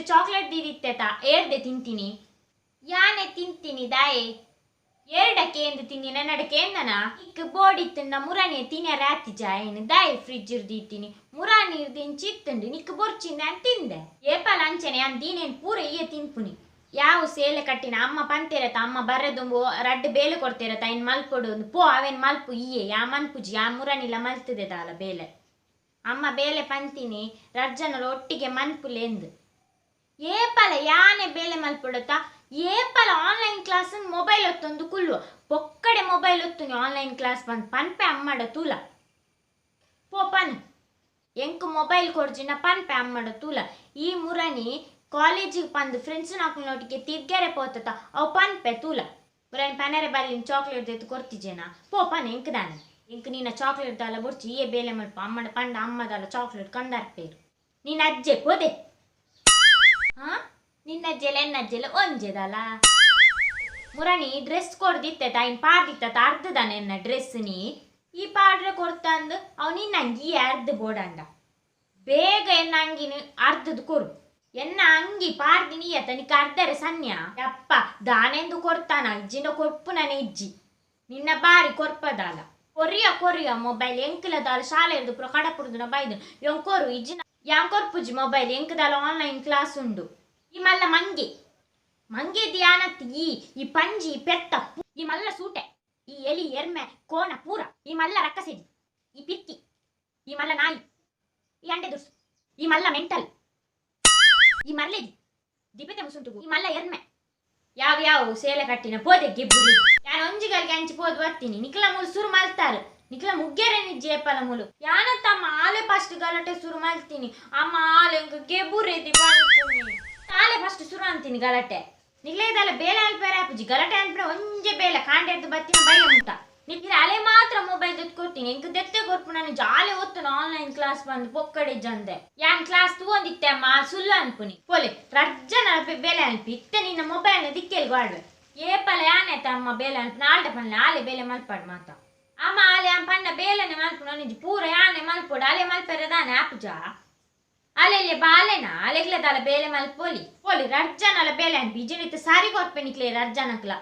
chocolate ದೀದಿತ್ತೆತ ಏರ್ದೆ ತಿಂತೀನಿ ಯಾನೆ ತಿಂತೀನಿ ದಾಯೆ ಏರ್ಡ ಕೇಂದು ತಿನ್ನಿ ನನ್ನಡ ಕೇಂದನ ಇಕ್ ಬೋಡಿತ್ತನ್ನ ಮುರಾನಿ ತಿನ್ಯ ರಾತಿ ಜಾಯನ್ ದಾಯೆ ಫ್ರಿಜ್ ದೀತೀನಿ ಮುರಾನಿ ಇರ್ದಿಂಚಿತ್ತಂಡು ನಿಕ್ ಬೊರ್ಚಿಂದ ತಿಂದೆ ಏಪಲ ಅಂಚನೆ ಅನ್ ದೀನೇನ್ ಪೂರ ಇಯ್ಯ ತಿನ್ಪುನಿ ಯಾವ ಸೇಲೆ ಕಟ್ಟಿನ ಅಮ್ಮ ಪಂತೇರತ ಅಮ್ಮ ಬರದುಂಬು ರಡ್ಡು ಬೇಲೆ ಕೊಡ್ತೇರತ ಇನ್ ಮಲ್ಪೊಡು ಪೋ ಅವೇನ್ ಮಲ್ಪು ಇಯ್ಯೆ ಯಾ ಮನ್ಪುಜಿ ಯಾ ಮುರನಿಲ ಮಲ್ತದೆ ದಾಲ ಬೇಲೆ ಅಮ್ಮ ಬೇಲೆ ಪಂತಿನಿ ರಡ್ಜನಲ ಒಟ್ಟಿಗೆ ಮನ್ಪುಲೆಂದು ಏಪಲ ಯಾನೆ ಬೇಲೆ ಮಲ್ಪೊಡತ ಏಪಲ ಆನ್ಲೈನ್ ಕ್ಲಾಸ್ ಮೊಬೈಲ್ ಒತ್ತೊಂದು ಕುಲ್ಲು ಪೊಕ್ಕಡೆ ಮೊಬೈಲ್ ಒತ್ತುನಿ ಆನ್ಲೈನ್ ಕ್ಲಾಸ್ ಬಂದು ಪನ್ಪೆ ಅಮ್ಮಡ ತೂಲ ಪೋ ಪನ್ ಎಂಕ್ ಮೊಬೈಲ್ ಕೊಡ್ಜಿನ ಪನ್ಪೆ ಅಮ್ಮಡ ತೂಲ ಈ ಮುರನಿ ಕಾಲೇಜಿಗೆ ಬಂದು ಫ್ರೆಂಡ್ಸ್ ನಾಕುನೊಟ್ಟಿಗೆ ತಿರ್ಗೆರೆ ಪೋತತ ಅವು ಪನ್ಪೆ ತೂಲ ಮುರನಿ ಪನರೆ ಬಲ್ಲಿನ ಚಾಕ್ಲೇಟ್ ದೆತ್ತು ಕೊರ್ತಿಜೇನಾ ಪೋ ಪನ್ ಎಂಕ್ ದಾನೆ ಎಂಕ್ ನಿನ್ನ ಚಾಕ್ಲೇಟ್ ದಾಲ ಬೊಡ್ಚಿ ಏ ಬೇಲೆ ಮಲ್ಪ ಅಮ್ಮಡ ಪಂಡ ಅಮ್ಮದಾಲ ಚಾಕ್ಲೇಟ್ ಕಂದಾರ್ಪೇರು ನೀನು ಅಜ್ಜೆ ಪೋದೆ ಹಾ ನಿನ್ನ ಅಜ್ಜೆಲ ಎನ್ನ ಅಜ್ಜೆಲ ಒಂಜೆದಲ್ಲ ಮುರಣಿ ಡ್ರೆಸ್ ಕೊಡ್ದಿತ್ತೆ ತಾಯಿನ್ ಪಾಡ್ದಿತ್ತ ಅರ್ಧದಾನೆ ಎನ್ನ ಡ್ರೆಸ್ ನೀ ಈ ಪಾಡ್ರೆ ಕೊಡ್ತಂದು ಅವ್ ನಿನ್ನ ಅಂಗಿ ಅರ್ಧ ಬೋಡಂಡ ಬೇಗ ಎನ್ನ ಅಂಗಿನ ಅರ್ಧದ ಕೊರು ಎನ್ನ ಅಂಗಿ ಪಾಡ್ದಿನಿ ತನಿಕ ಅರ್ಧರೆ ಸನ್ಯ ಅಪ್ಪ ದಾನೆಂದು ಕೊರ್ತಾನ ಇಜ್ಜಿನ ಕೊರ್ಪು ನನ ಇಜ್ಜಿ ನಿನ್ನ ಬಾರಿ ಕೊರ್ಪದಾಲ ಕೊರಿಯ ಕೊರಿಯ ಮೊಬೈಲ್ ಎಂಕ್ಲದಾಲ ಶಾಲೆ ಇರ್ದು ಪುರ ಕಡಪುಡ್ದುನ ಬೈದು ಎಂಕೋರು ಇಜ್ಜಿನ ಯಾನ್ ಕೊರ್ಪುಜಿ ಮೊಬೈಲ್ ಎಂಕದಾಲ ಆನ್ಲೈನ್ ಕ್ಲಾಸ್ ಉಂಡು ಈ ಮಲ್ಲ ಮಂಗೆ ಮಂಗೆ ಧ್ಯಾನತ್ ಈ ಈ ಪಂಜಿ ಈ ಪೆತ್ತ ಈ ಮಲ್ಲ ಸೂಟೆ ಈ ಎಲಿ ಎರ್ಮೆ ಕೋಣ ಪೂರ ಈ ಮಲ್ಲ ರಕ್ಕಸೆಜಿ ಈ ಪಿಕ್ಕಿ ಈ ಮಲ್ಲ ನಾಯಿ ಈ ಅಂಡೆ ದುರ್ಸು ಈ ಮಲ್ಲ ಮೆಂಟಲ್ ಈ ಮರ್ಲೇಜಿ ದಿಪತೆ ಮುಸುಂಟುಗು ಈ ಮಲ್ಲ ಎರ್ಮೆ ಯಾವ ಯಾವ ಸೇಲೆ ಕಟ್ಟಿನ ಪೋದೆ ಗಿಬ್ಬುರಿ ಯಾನ್ ಒಂಜಿಗಳಿಗೆ ಅಂಚಿ ಪೋದು ಬರ್ತೀನಿ ನಿಕ್ಲ ಮೂಲು ಸುರು ಮಲ್ತಾರೆ ನಿಕ್ಲ ಮುಗ್ಗೆರೆ ನಿಜ್ಜೆ ಮೂಲು ಯಾನ ತಮ್ಮ ಆಲೆ ಫಸ್ಟ್ ಗಲಾಟೆ ಸುರು ಮಲ್ತೀನಿ ಅಮ್ಮ ಆಲೆ ಗೆಬುರೇದಿ ಪನ್ಪುನಿ ಆಲೆ ಫಸ್ಟ್ ಸುರು ಅಂತೀನಿ ಗಲಾಟೆ ನಿಕ್ಲ ಬೇಲೆ ಅಲ್ಪೇರೆ ಆಪುಜಿ ಗಲಾಟೆ ಅನ್ಪೆ ಒಂಜೆ ಬೇಲೆ ಕಾಂಡೆರ್ದು ಬತ್ತಿನ ಬಯ್ಯ ಮುಟ್ಟ ನಿಕ್ಲ ಅಲೆ ಮಾತ್ರ ಮೊಬೈಲ್ ಕೊಡ್ತೀನಿ ಎಂಕ್ ದೆತ್ತೆ ಕೊರ್ಪು ನಾನು ಜಾಲೆ ಓದ್ತಾನೆ ಆನ್ಲೈನ್ ಕ್ಲಾಸ್ ಬಂದು ಪೊಕ್ಕಡೆ ಜಂದೆ ಯಾನ್ ಕ್ಲಾಸ್ ತಗೊಂಡಿತ್ತೆ ಅಮ್ಮ ಸುಳ್ಳು ಅನ್ಪುನಿ ಪೋಲೆ ರಜ್ಜನ ಬೇಲೆ ಅನ್ಪಿ ಇತ್ತೆ ನಿನ್ನ ಮೊಬೈಲ್ ದಿಕ್ಕೆಲ್ ಗಾಡ್ವೆ ಏಪಲ ಯಾನೆ ಅಮ್ಮ ಬೇಲೆ ಅನ್ಪು ನಾಲ್ಡೆ ಪನ್ಲೆ ಆಲೆ ಬೇಲೆ ಮಲ್ಪಾಡ್ ಮಾತ ಅಮ್ಮ ಆಲೆ ಅಮ್ಮ ಪನ್ನ ಬೇಲೆನೆ ಮಲ್ಪು ನಿಜ ಪೂರ ಯಾನೆ ಮಲ್ಪೊಡು ಅಲೆ ಮಲ್ಪೆರೆ ದಾನೆ ಆಪುಜ ಅಲೆಲೆ ಬಾಲೆನ ಅಲೆಗ್ಲದಾಲ ಬೇಲೆ ಮಲ್ಪೋಲಿ ಪೋಲಿ ರಜ್ಜನಲ ಬೇಲೆ ಅನ್ಪಿ ಇಜಿನಿತ್ತೆ ಸಾರಿ ಕೊರ್ಪೆ ನಿಕ್ಲೆ ರಜ್ಜನಕ್ಲ